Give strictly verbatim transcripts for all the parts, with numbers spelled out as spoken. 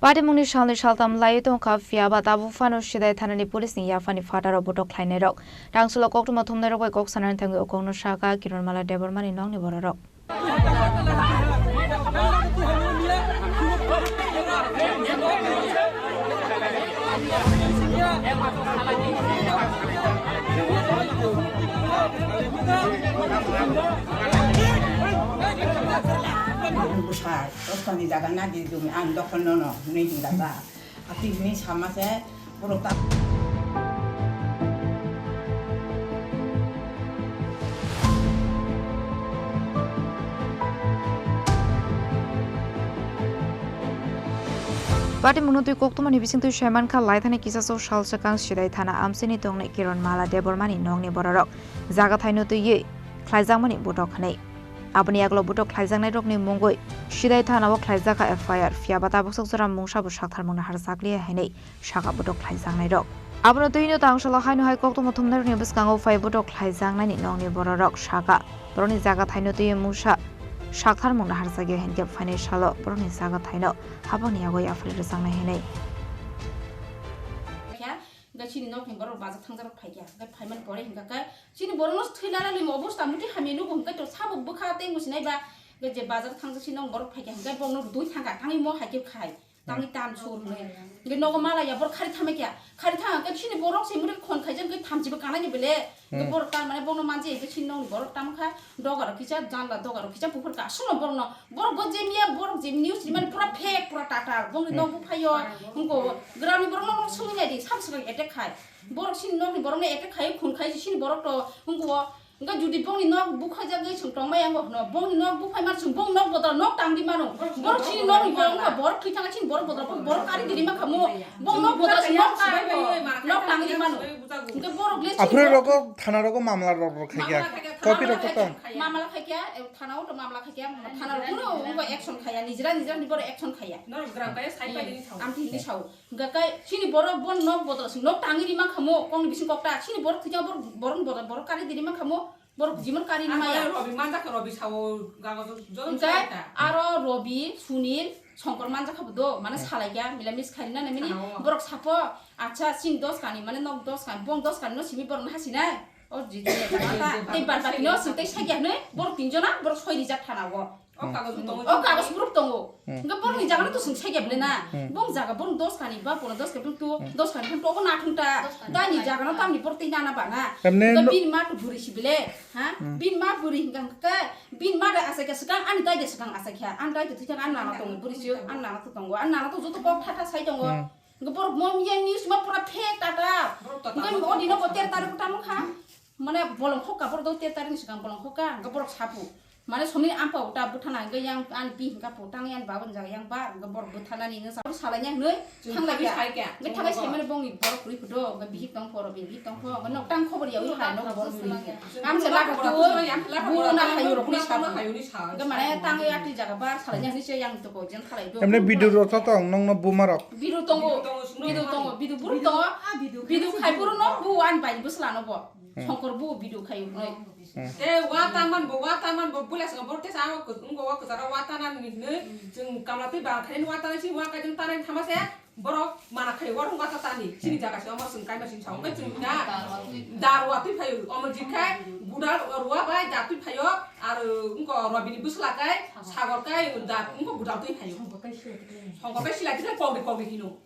Patimungni salni saltam lai tongkha, phiya ba tabuk phano Sidai thanani police ni yaphani phataro botok khlainairok. Tangsulo koktwma thumnairok bai kok sanani thangwi o kokno sakha Kironmala Debbarmani nokni bororok. Bwsa, tostoni jaga nadi jumi ang dokol nono, hwnwi hinjak ba. Ati hwnwi sama se, borok ta- Patimungno twi koktwmani bisingtwi saimankha, laithani kisa sok sal swkang Sidai thana amchaini tongnai Kironmala Debbarmani nokni bororok jaga thaino twiwi khlaijakmani botok hwnwi. Aboni yagulo botok khlaijaknairokni mungwi Sidai thanao khlaijakha F I R, phiya ba tabuk sok jora mungsabo saktharmungno harjakliya hwnwi sakha botok khlaijaknairok. Abono twino tangsulo haino hai koktwma thumnairokni bwskango phai botok khlaijaknaini nokni bororok sakha, borokni jaga thaino twiwi mungsa saktharmungno harjakya hinkhe phainai salo borokni jaga thaino hapangni yago yaphali rwjaknai hwnwi. Khe, hwnkhe chini nokni borok bazar thangjarok phaikha, hwnkhe phaimani pore hwnkhe khe chini borokno thwi lala limo obosta muti hamya nugo, hwnkhe to sabo bwkha tei musinai ba, hwnkhe je bazar thangjak chini nok borok phaikha, hwnkhe bokno rwtwi thangkha, tangwi mo hai khe khai, tangwi tan sur hwnwi. Hwnkhe nogo malaya borok khari thamai kha, khari thang hwnkhe chini borok se muti khon khaijak hwnkhe thamchibo kanai ni bele, hwnkhe borok tan mane bokno manjak hwnkhe chini nokni borok tamo kha. Dogarok kisa janla, dogarok kisa buphur ka. Aswkno borokno, borok bo je miya, borok je news rimani pura fake, pura tatal. Bongni nok buphaio, hwnkhe gramni borokno swngnai di, sab swkang attack khai. Borok chini nokni borokno attack khai, khun khai, chini borok to, hwnkhe o, hwnkhe judi bongni nok bukhaijagwi chwng tongmai yango hwno, bongni nok buphaima chwng bong nok bodol nok tangdi mano. Borok chini nokni borok wngkha, borok thwi thangkha chini borok bodol, borok kari diri mankha mo, bong nok bodol chwng nok tangdi mano. Hwnkhe borok le chini Aphuru borok rogo thana rogo mamla rok rok khaikya. Mamla khaikya, Copy rok mamla khaikya, tong. Mamla khaikya, eh, thana o to mamla khaikya, thana rok kuno wngkha action khaya, nijra nijra ni borok action khaya. Norok gram kaya sai pai ni sao. Amtwi ni sao. Hwnkhe kai chini borok bon nok bodol sing nok tangwi ri mankha mo, kokni bising kokta. Chini borok thwikhe borok, borok bodol, borok kari diri mankha mo, borok jimon kari ri maya. Ang Robi manjak kha, Robi sao gago joto. Hwnkhe sai kha. Aro Robi, Sunil, Songkor manjak kha bo do, mane salai kya, mila mis khai na mini. Borok sapo, acha, chini dos kani, mane nok dos kani, bong dos kani no simi borok no hasinai. O jiti ya jagata, tei bad baki no sing tei sagya hwnwi, borok tin jona, borok soi rijak thana o. O kagoz bo tongo. O kagoz borok tongo. Hwnkhe borok ni jaga no to sing sagya bole na. Bong jaga borok dos kani ba pono dos kani to, dos kani to obo nathung ta. Tani jaga no tamni borok tei nana ba na. Hwnkhe bin ma to buri si bele, ha? Bin ma buri hwnkhe, bin ma da asai kha swkang, ani dai da swkang asai kha. Ani dai da thwi thang ani nana tongo, buri si ani nana to tongo. Ani nana to joto kok tha tha sai tongo. Hwnkhe borok mom yang news ma pura fake tata. Hwnkhe odi no bo ter tarik tamo kha. Mane bolong khokka borok do ter tarik ni swkang bolong khokka, hwnkhe borok sapu. Mane somni ampa uta bwthana hwnkhe yang ani bi hwnkha pu tang yang baba ni jaga yang bar, hwnkhe borok bwthanani hwnkhe sapu salai ya hwnwi thanglai ya. Hwnkhe thanglai sai mane bongni borok kwrwi phudo, hwnkhe bihik tong pho, bini bihik tong pho, hwnkhe nok tang khobor yaui hai nok borok kwrwi. Amsa lak tu, bu na hayu rok ni sa. Hwnkhe mane tang ya ti jaga bar salai ya hwnwi se yang to ko jen khalai do. Emne video rota tong nongno buma rok. Video tongo, video tongo, video buru tongo. Video khai buru no bu an bai bwsla no bo. Songkor bu video khai nai. Te wa tangman bo, wa tangman bo, bula song bor te sa ko ngo wa ko sara wa tana ni ne. Jeng kamla te ba khai wa tana si wa ka jeng tana thama se. Borok mana khai wa rung wa ta tani. Sini jaga se omo sung kai ma sini sa. Ka jeng ka. Dar wa tui phayo. Omo jik khai. Budal wa bai dar tui phayo. Ar ngo Robini bwsla kai. Sagor kai. Dar ngo budal tui phayo. Songkor kai sila jik kai kok de kok de hino.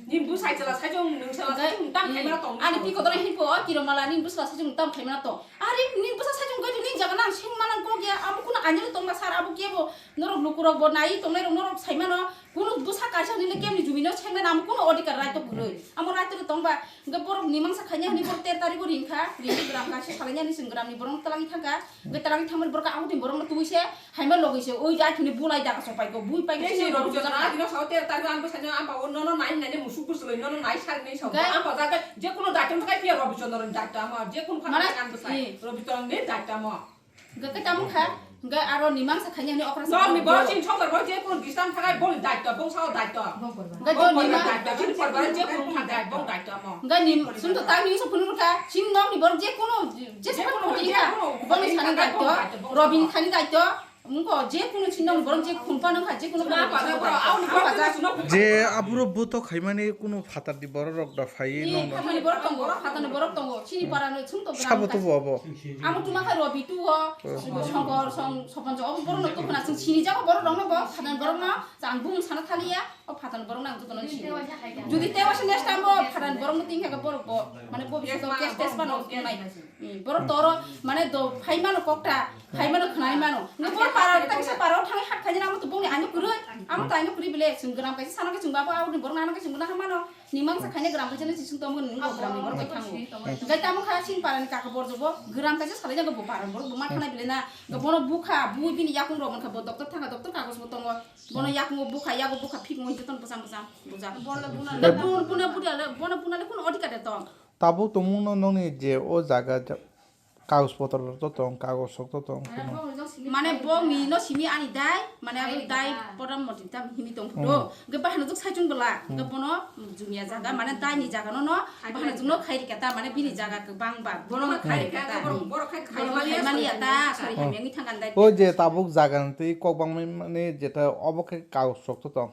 Ni bwsai chwla saichung, nwng chwla saichung, tam khaimano tong. Ani pi kodoro hinpo, o Kironmala ni bwsla saichung tam khaimano tong. Ari ni bwsa saichung goi ni jaga nang sing manang kok ya, amo kuno anyalo tong ba sar abo kebo, norok lukurok bo nai tongnai rok norok saimano, kuno bwsa kaisa ni le kemni jumi no sengna namo kuno odhikar right to guroi. Amo right to tong ba, ga borok ni mangsa khaina ni bor ter tari bo ringkha, ringni gram kaisa salai ni sing gram ni borok no talangi thangka, ga talangi thangmani borok ang tin borok no tubui se, Haima logi se, oi jai thini bulai jaga sopai ko, bui pai ko. Tei se Robi Chandra adi no sao, tei tari ang bwsai no ang ba o nono nai nai ne musuk bwswlwi nono nai sari nai sao. Ang ba jaga je kuno daitwm thakai phiya Robi Chandra ni daitwm amo, je kuno phano ang bwsai Robi Chandra ni daitwm amo. Ga ka tamo kha, ga aro ni mangsa khaini hani okra sa. Ni boro chin sokar boro je kuno disturb thakai boni daitwm, bong sao daitwm. Ga jo ni ma daitwm, chin sokar boro je kuno thakai bong daitwm amo. Ga ni sum to tang ni so phunu kha, chin nok ni boro je kuno je kuno je kuno boni sani daitwm, Robi ni khani daitwm. Wngkha, je kunu chini nokni borok je khun phano wngkha, je kunu borok je khun phano wngkha, je Je aphuru buto khaimani kunu phatarni borok rok da phai Ni nong. Phatarni borok tongo, phatarni borok tongo. Chini para no chwng tongo. Sabo to bo abo. Amo tuma kha Robi tu o, Songkor, Song, Soponjo, o borok no to khna chwng chini jago borok rok no bo, phatarni borok no chang bung sana thaliya, o phatarni borok no ang joto no chini. Jodi tewa se next time bo phatarni borok no tingkha borok bo, mane bo bisoto case test bano nai. Hmm, borok toro mane do phai mano kokta, phai mano khnai mano. Nang bo para ta kisa para thang hat khaina amo to bongni ano kurui, amo to ano kurui bele sung gram kaisa sana kaisa babo abo ni borok ano kaisa guna mano. Ni mang sa khaina gram kaisa ni sung tomo ni gram ni borok thang. Gai tamo kha sin para ni kaka borjo bo gram kaisa salai jago bo para borok bo ma khanai bele na. Bono bukha, bui bini yakung rok mankha bo doctor thanga doctor kagos bo tongo. Bono yakung bukha, yago bukha phik mo joton bosang bosang bujak. Bono buna buna le bono buna le kun odhikar de tong. Tabuk tongmung no nongni je o jaga ja-, kagos potro to tong, kagos sok to tong. Mane bo mi no simi ani dai, mane abo dai podam moti tam himi tong phuto. Ge bahana juk saichung bela, ge bono jumia jaga, mane dai ni jaga no no, bahana juk no khai rikata, mane bini jaga ke bang ba, bono khai rikata. Bono khai mani ya ta, sorry, hamya ngi thangan dai. O je tabuk jaga ni twi kok bang mani jeta obo khe kagos sok to tong.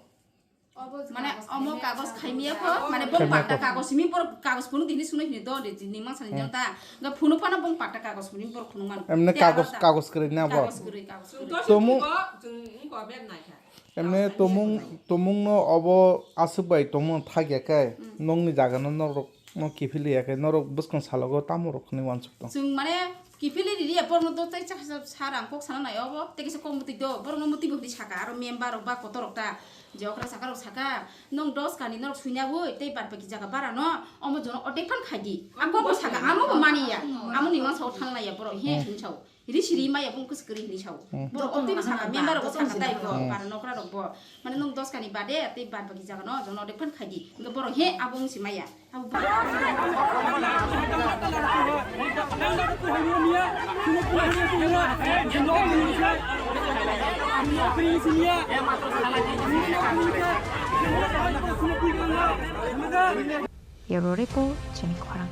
Mane omo kagos khaimia kho, mane bo pakta kagos simi bor kagos phunu dini suno hini do de ni mang sani jang ta. Ga phunu phano bo pakta kagos phunu bor phunu man. Emne kagos, kagos kwrwi na bo? Kagos kwrwi, kagos kwrwi. Tomung, emne tomung, tomung no obo aswk bai tomung thagya khe nongni jaga no norok no kiphil ya khe norok bwskang salogo tamo rok hwnwi uansuk tong. Chwng mane kiphil ri ri ya borno do tei cha sa rang kok sana nai obo tei kisa kok mutwi do borok no mutwi bo hwnwi saka aro member rok ba kotor rok ta. Je okra saka rok saka, "Nwng dos kani norok suina bui, tei bad baki jaga bara no, omo jono odek phan khai di." Ang kok bo saka, amo bo mani ya, amo ni mang sao thang nai ya borok, he hin sao. Ri siri ma ya bung kus kri hin sao. Borok otwi bo saka, member rok bo saka tai bo, bara nokra rok bo. Mane nwng dos kani bade, tei bad baki jaga no, jono odek phan khai di. Hingke borok he abo wng si ma ya. Bureau Report, chini khorang.